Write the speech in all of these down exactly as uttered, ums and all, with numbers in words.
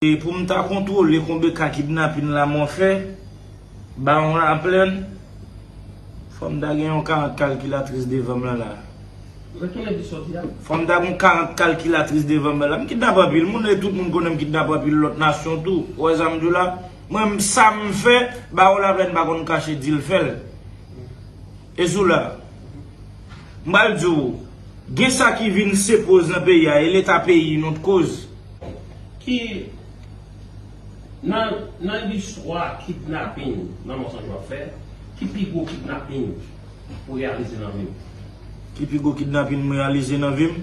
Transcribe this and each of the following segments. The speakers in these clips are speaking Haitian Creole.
E pou m ta kontwole konbe ka kidnapin la mwen fè, Bawon Laplèn, fò m ta gen yon karant kalkilatris devan m lan la. Retounen di sa w di a. Fò m ta gen yon karant kalkilatris devan m lan la. M kidnape anpil moun e tout moun konnen m kidnape anpil lòt nasyon tou. Ou wè sa m di w la? Mwen, m, sa m fè, Bawon Laplèn pa konn kache di l fè l. E sou la, m pral di w, gen sa ki vin se koz nan peyi a, e leta peyi nou t koz. Ki nan, nan listwa kidnapin nan Mòn San Jou ap fè, ki pi gwo kidnapin ou reyalize nan vi w? Ki pi gwo kidnapin m reyalize nan vi m?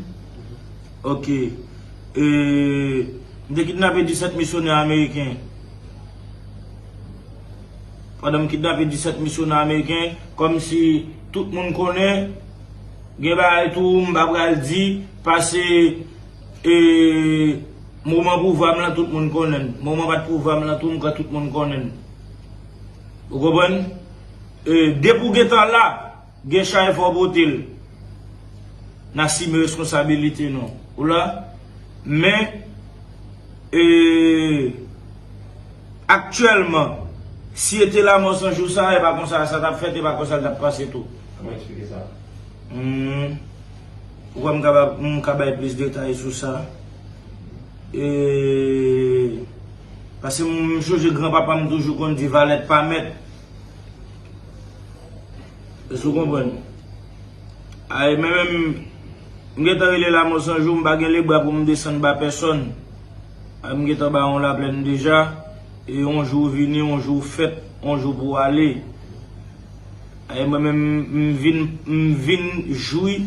Ok. E, m te kidnape disèt misyonè ameriken. Pandan m kidnape disèt misyonè ameriken, kòmsi tout moun konnen, gen bagay tou m pa pral di, pase, e, moman pouvwa m lan tout moun konnen l. Moman pa t pouvwa m lan tou m kwè tout moun konnen l. Ou konprann? E, depi w gentan la, gen chay fò w pote l. N asime responsabilite nou. Ou la? Men, e, aktyèlman, si e te Lanmò San Jou sa, e pa konsa sa t ap fèt, e pa konsa l t ap pase tou. Kòman eksplike sa? Hmm. Ou kwè m ka ba, m ka bay plis detay sou sa? E, paske m, m chonje granpapa m toujou konn di valèt pa mèt. Èske w konprann? Ay, men menm, m gentan rele Lanmò San Jou, m pa gen lebra pou m desann ba pèsòn. Ay, m gentan Bawon Laplèn deja. E yon jou vini, yon jou fèt, yon jou pou ale. Ay, mwen menm, m vin, m vin jwi.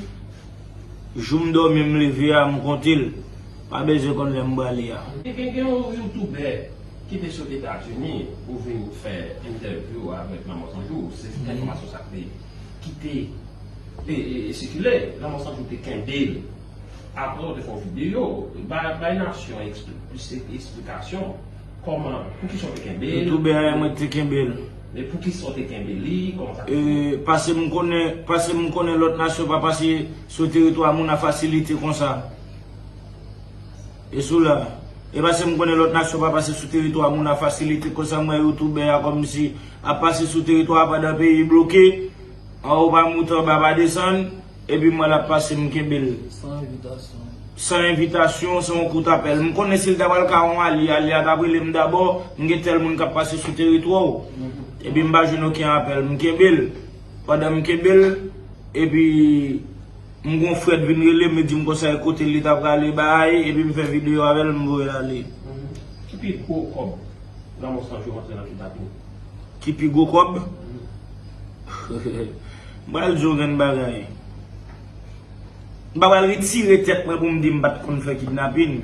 Jou m dòmi, m leve a, m konte l. Pa bezwen konn lè m prale a. Gen, gen, gen yon youtubè ki te sot Etazini pou vin fè entèvyou avèk Lanmò San Jou. Se, se enfòmasyon sa k te, ki te, e, e, e sikile. Lanmò San Jou te kenbe l. Apre, w te fè yon videyo, bay, bay nasyon ekspli-, plis eksplikasyon. Kòman, poukisa w te kenbe l? Youtubè a, mwen te kenbe l. Men poukisa w te kenbe li? Kòman sa te fèt? E, paske m konnen, paske m konnen lòt nasyon pa pase sou teritwa moun a fasilite konsa. E sou la. E paske m konnen lòt nasyon pa pase sou teritwa moun a fasilite konsa, m wè youtubè a kòmsi ap pase sou teritwa a pandan peyi bloke. Anwo pa moute, anba pa desann. Epi m wè l ap pase, m kenbe l. San envitasyon. San envitasyon, se yon kout apèl. M konnen si l ta pral ka yon alye, alye a t ap rele m dabò, m gen tèl moun k ap pase sou teritwa w. Epi m pa jwenn okenn apèl, m kenbe l. Pandan m kenbe l, epi m gon frè t vin rele m, li di m konsa e kote l li ta prale bay, epi m fè videyo avè l, m voye l ale. Ki pi gwo kòb Lanmò San Jou rantre nan kidnapin? Ki pi gwo kòb? M pral di w yon grenn bagay. M pa pral retire tèt mwen pou m di m pa t konn fè kidnapin.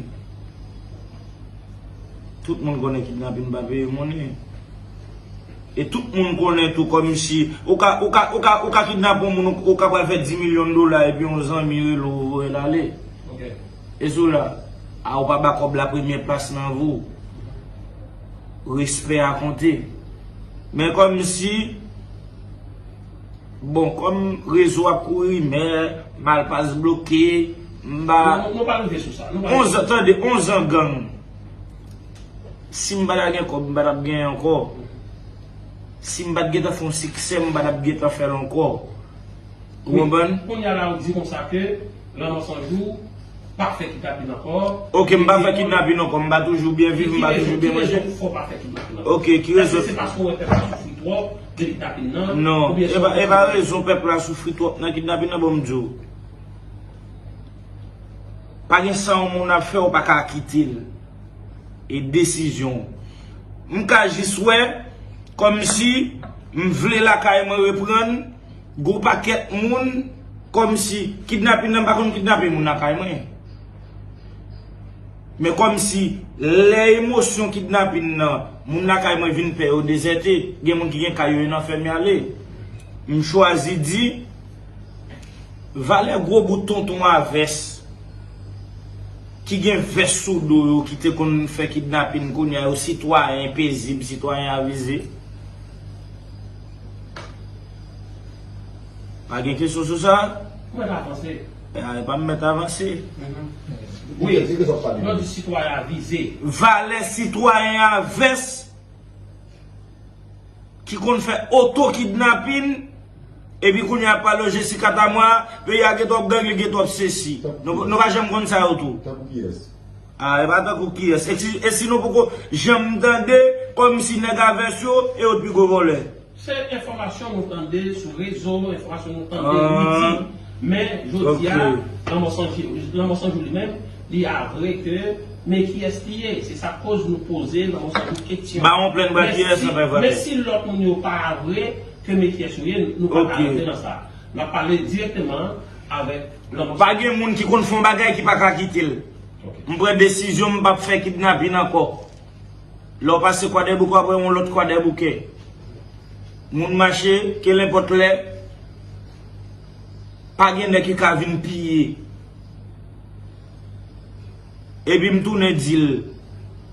Tout moun konnen kidnapin pa peye monnen. E tout moun konnen tou kòmsi ou ka, ou ka, ou ka, ou ka kidnape yon moun, ou, ou ka pral fè dis milyon dola epi yon zanmi rele w, ou voye l ale. Ok. E sou la, a ou pa ba kòb la premyè plas nan vi w. Respè a konte. Men kòmsi, bon, kòm rezo ap kouri, men Malpas bloke, m pa. Non, nou, nou pa rive sou sa. Nou pa rive. Onz an, tande, onz an gang. Si m pa ta gen kòb, m pa t ap genyen ankò. Si m pa t gentan fè yon siksè, m pa t ap gentan fè l ankò. Ou konprann? Kounye a la, ou di konsa ke Lanmò San Jou pa fè kidnapin ankò. Ok, m pa fè kidnapin ankò, m pa toujou byen viv, m pa toujou byen manje. Ki rezon, ki rezon fè w pa fè kidnapin ankò? Ok, ki rezon? Èske se paske w wè pèp la soufri twòp nan kidnapin nan? Non, e pa, e pa rezon pèp la soufri twòp nan kidnapin nan, bon, m di w. Pa gen sa yon moun ap fè, ou pa ka kite l. E desizyon w. M ka jis wè, kòmsi m vle lakay mwen reprann, gon pakèt moun, kòmsi kidnapin nan, m pa konn kidnape moun lakay mwen. Men kòmsi lè emosyon kidnapin nan, moun lakay mwen vin pè, yo dezète, gen moun ki gen kay yo, yo nan fèm y ale. M chwazi di, valè gwo bout tonton a vès ki gen vès sou do yo ki te konn fè kidnapin kounye a yo sitwayen pezib, sitwayen avize. Pa gen kesyon sou sa? Mwen pa panse. A, e pa m mèt avanse. Wi, di ki sa w pale. Yo di sitwayen a vize. Valè sitwayen a vès ki konn fè oto kidnapin, epi kounye a ap pale Jessica Tamwa, peyi a gen twòp gang, li gen twòp sesi. Nou, nou pa janm konn sa yo tou. Tankou kiyès? A, e pa tankou kiyès. E si, e si nou poko janm tande, kòmsi nèg a vès yo, e yo t pi gwo vòlè. Se enfòmasyon nou tande sou rezo, enfòmasyon nou tande nou di. Men, jodi a, Lanmò Sanjou li menm, li avwe ke men kiyès li ye. Se sa k koz nou poze Lanmò Sanjou keksyon. Bawon Plèn bra kiyès nan fè valè. Men si lòt moun yo pa avwe ke men kiyès yo ye, nou pa ka rantre nan sa. N ap pale dirèkteman avèk Lanmò Sanjou. Pa gen moun ki konn fè yon bagay ki pa ka kite l. M pran desizyon m p ap fè kidnapin ankò. Lè w pase Kwadèboukè, w ap wè yon lòt Kwadèboukè. Moun mache, kelenpòt lè, pa gen nèg ki ka vin piye. Epi m tounen di l,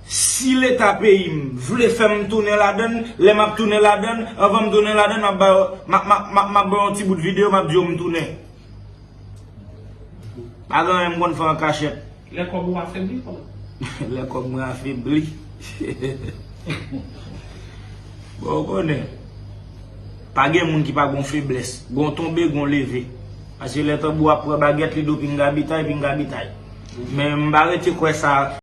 si Leta peyi m vle fè m tounen ladann, lè m ap tounen ladann, anvan m tounen ladann, m ap ba yo, m ap, m ap, m ap, m ap ba yo yon ti bout videyo, m ap di yo m tounen. Pa gen anyen m konn fè an kachèt. Lè kòb ou afebli, kòman? Lè kòb mwen afebli. Bon, ou konnen, pa gen moun ki pa gon feblès. Gon tonbe, gon leve. Paske lè tanbou ap pran bagèt, li do pinga bitay, pinga bitay. Men m pa rete kwè sa.